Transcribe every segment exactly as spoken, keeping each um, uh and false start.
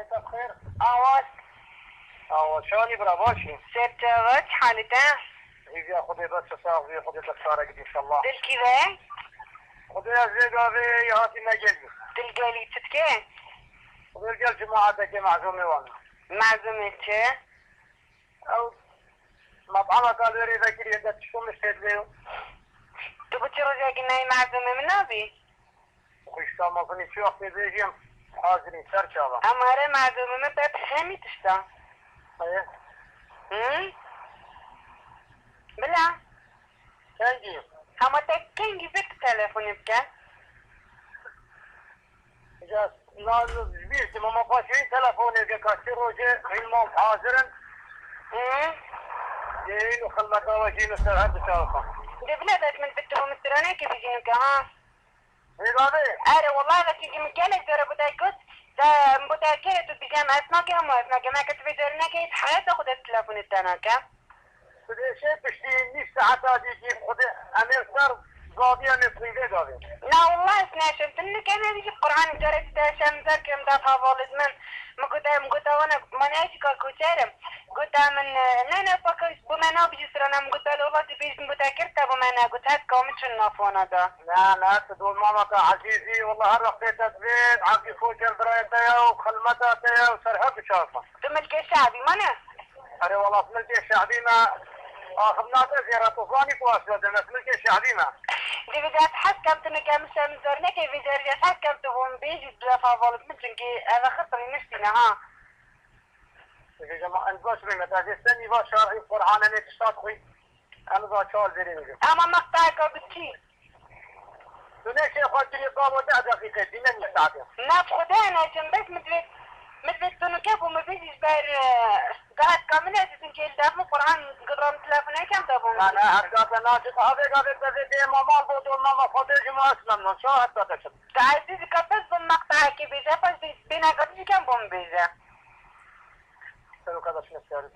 Xêr. Awaz. Awaz. Şanî bira, baş î? Serçava, çi halî te? Hêviya Xwedê bes e, sax bî, Xwedê te çarek bî inşallah. Dil kî ve? Xwedê ez vê gavê ya hatî me gel bî. Dil gelî çi dike? Xwedê gel cemaeteke mezûmê wan. Mezûmê çi? Ew met'emeka li wê rê vekirî, hinde tişko min ştê dilê. Tu bi çi rojekî neyê mezûmê min nabî? Xwişka mezûnî çi wextê bêjî em hazirîn ser çava. Em here mezûmê min pê bi hemî tişta. Ê? Hı? Bila. Kengî? Hema te kengî vê tu telefonê bike. Îca na ji bîr çi mama paşê telefonê ke ka çi rojê hîn mam hazir in. Hı? Yê hîn û xilmeta we jî li ser her du çawa. Dê bile dest min bi tu bi min stranekê bijînim ke ha. Hêga bê. Erê, wellahî ve çinkî min gelek cara bi te got, de min bi te kê tu bijî em esnakê hemû esnakê me ke tu vê carî nekê heyata xwe dest telefonê te nake. Tu dê şê piştî nîv saeta dî jî Xwedê em ê ser zavî em ê pîvê gavê. Na wallah ez neşim. Tu nike ne dî Qur'an carê tu te şemzer kirim da hevalê min. Min gote, min gote wana, ma ne jî ka koçer im. Gote min, ne, ne, paka bo me nabijî strana. Min gote, li wallah tu bêjî min gote kir te bo me negot. Hetka min çûn nav wana da. Na, na, tu dolmameka ezîzî, wallah her wextê te divê, evdî koçer birayê te ye û xilmeta te ye û ser her du çawa. Tu milkê şe'bî me ne? Erê wela milkê şe'bî me axivna te zêra tuflanî ku aşlo de me milkê şe'bî me. Divê ez hez kem tu nike min şemizor neke vê carî ez hez kem tu bo min bêjî tu defa valid min çinkî eve xirtirî niştîne ha. Divê ma ez baş rê me te zê senî va şarî Qur'an em ê tişta dixwî. Em za çar zêrê nigin. Ama meqtayeka bi çî? Tu neşê xwe kirî qabo deh deqîqe dîne nî saetê. Na bi Xwedê neçim bes min divê, min divê tu nike bû min bêjî ji ber, e, gahetka min ez çinkê li def min Qur'an gidram telefon nekem de bû. Na, na, her gate naçi, ha vê gavê te vê dê ma mal bo do mama Xwedê ji ma ez memnun. Şa her gate çi. Te ezîz ka bes bi meqtayekê bêje, paş bê, bêne gavî jî kem bo min bêje. Sero ka da şine siyarî.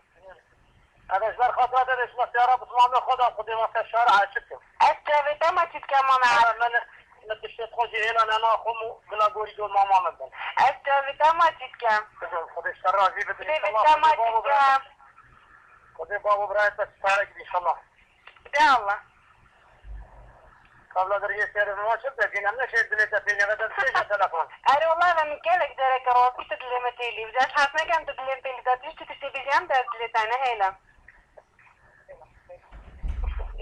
Ez ji ber xatira te destmestiyara bi zilamê xwe de Xwedê me ser şara aşiq kim. Ez çavê te ma çî dikem mame Erê. Min, min tiştê xwe jî hêla nena xwe û bila gorî dor mama min bin. Ez çavê te ma çî dikem. Kızım, Xwedê ji te razî bibin. Çavê te ma çî dikem. Xwedê babo birayê te starek bi inşallah. De Allah. Kabla deriyê serê min çi dibîne, em neşê dilê te pêneve de dibêje telefon. Erê wela ve min gelek careke rastî tu dilê me têlî. Ez hez nekem tu dilê min pêlî de, tu tiştî tiştê bêjî em de ez dilê te nehêlim.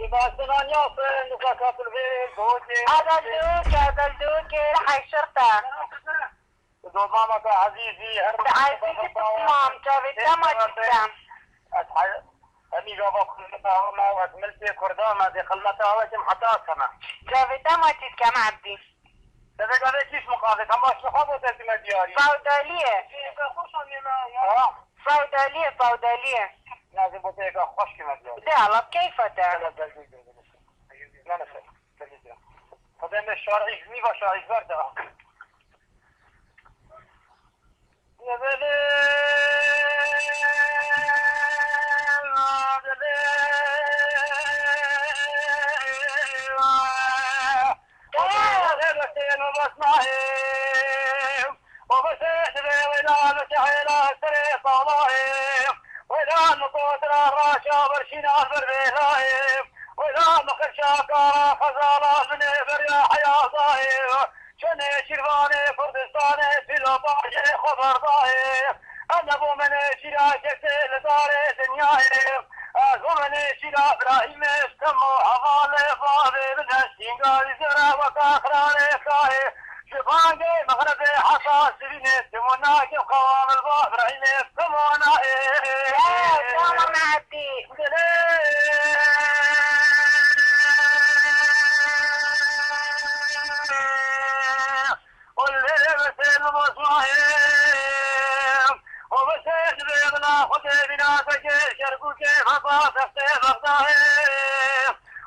Îbastinan ya sen, nuka kapil vê, doke. Adel doke, adel doke, hay şirte. Domameke ezîzî, her Bi ezîzî bi tamam, çavê te ma çî dikem. Ez he-, hemî gava xilmeta we me, ez milkê Kurda me, dê xilmeta we kim heta keme. Çavê te ma çî dikem Ebdî. Te vê gavê kîş mixabê, hema şixa bo te kime diyarî. Sawdaliyê. Ha? Sawdaliyê, sawdaliyê. Nazim bo te êka xweş kime diyarî. De Allah keyfa te. Hele belge gel. Ne ne sen. Xwedê me şarî, nîva şarî ver de. Çenê şîrvanê Kurdistanê pîlo bajê xwe berdayê. Ene bo menê şîra kesê li darê dinyayê. Ez bo menê şîra Birahîmê stem û hevalê bavê min ez şîngarî zere weka xirarê kayê. Ji bangê mexrebê heta sivînê tim û nakim qewamil ba Birahîmê tim û nayê. Ew, tamam Ebdî. Dilê. Û lê mesel mozmayim. Û mesel bêbna Xwedê bîna sekê Kerkûkê Fesa Textê Bexdayê.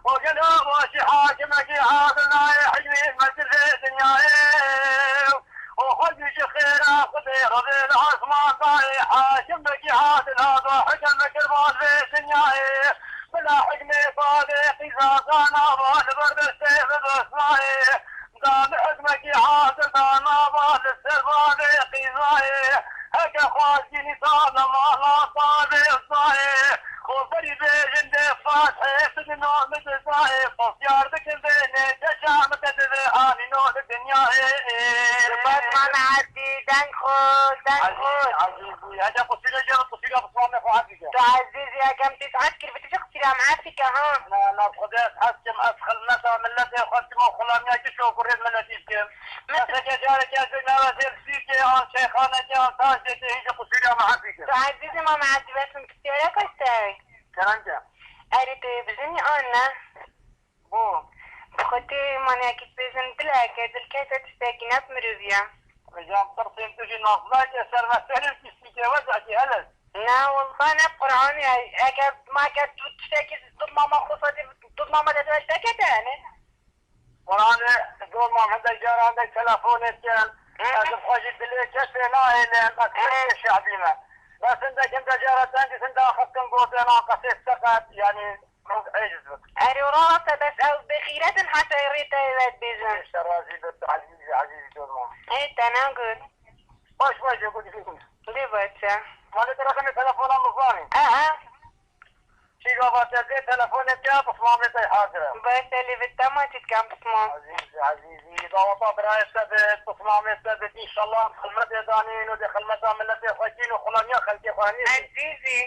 Û gelo başî hakimekî adil nayê hikmî mecilê dinyayê. Û xwedî ji xêra Xwedê revê li asman dayê. Hakimekî adil hado hikim bikir bal vê dinyayê. Bila hikmê badê qîza dana ba li ber destê bibesnayê. Da li hikmekî adil dana ba li ser badê qîzayê. Heke xwazî nîzana mala dawê zayê, xo berî bêjin dê fatihê, bidin o min dizayê, xo fiyar dikin bênê, çeşa min te divê anîno li dinyayê. Spas mame Ebdî, deng xweş, deng xweş. Ezîzî, heke qusûrê jê, qusûra bi silamê xwe hesî ke. Tu ezîzî, hekem tu saet kir, bi tu jî qusûra min hesî ke, ha? Na, na, bi Xwedê ez hes kim, ez xilmeta miletê xwe kim û xulamiya giş û kurê miletî dikim. Keseke careke ez bêjim nava zêr sîkê an çeyxanekê an taşekê hîjî qusûriya me hesî kir. Tu ezîzî ma me ezîbet min pisyareka sey. Kerem ke. Erê tu yê bizimî an ne? Bo. Bi xwe tê manekî dibêjin dileke dilkete tiştekî ne bi miroviya. Hocam tirsên tu jî nasnake servesterê pîsîkê wezakî hele. Na, wallah ne Qur'anê, eke ma ke tu tiştekî dil mama xwe sadî dil mama te tiştekê te ne? Qur'anê, dolma hindek caran de telefonê dikin. Ez bi xwe jî dilê kesê nahêlim, ez kesê şehbî me. Bes hindek hinde cara dengî hinde axiftin gotin, an qesê seqet, yanî, ew eciz bik. Erê, rasta bes ew bêxîret in heta rê te wê dibêjin. Îşte razî bit, ezîzî, ezîzî dolma. Ê, te ne got. Baş baş jê got. Lê baş e. Malê te reqemê telefona min zanî. E, e. Çî gava te dê telefonê te ya, pismamê te hazir e. Baş e, lê bi te ma çi dikem pismam? Ezîzî, ezîzî, daweta birayê te bi, pismamê te bi, înşallah xilmetê danîn û dê xilmeta miletê xwe kîn û xulamiya xelkê xwe hemî. Ezîzî.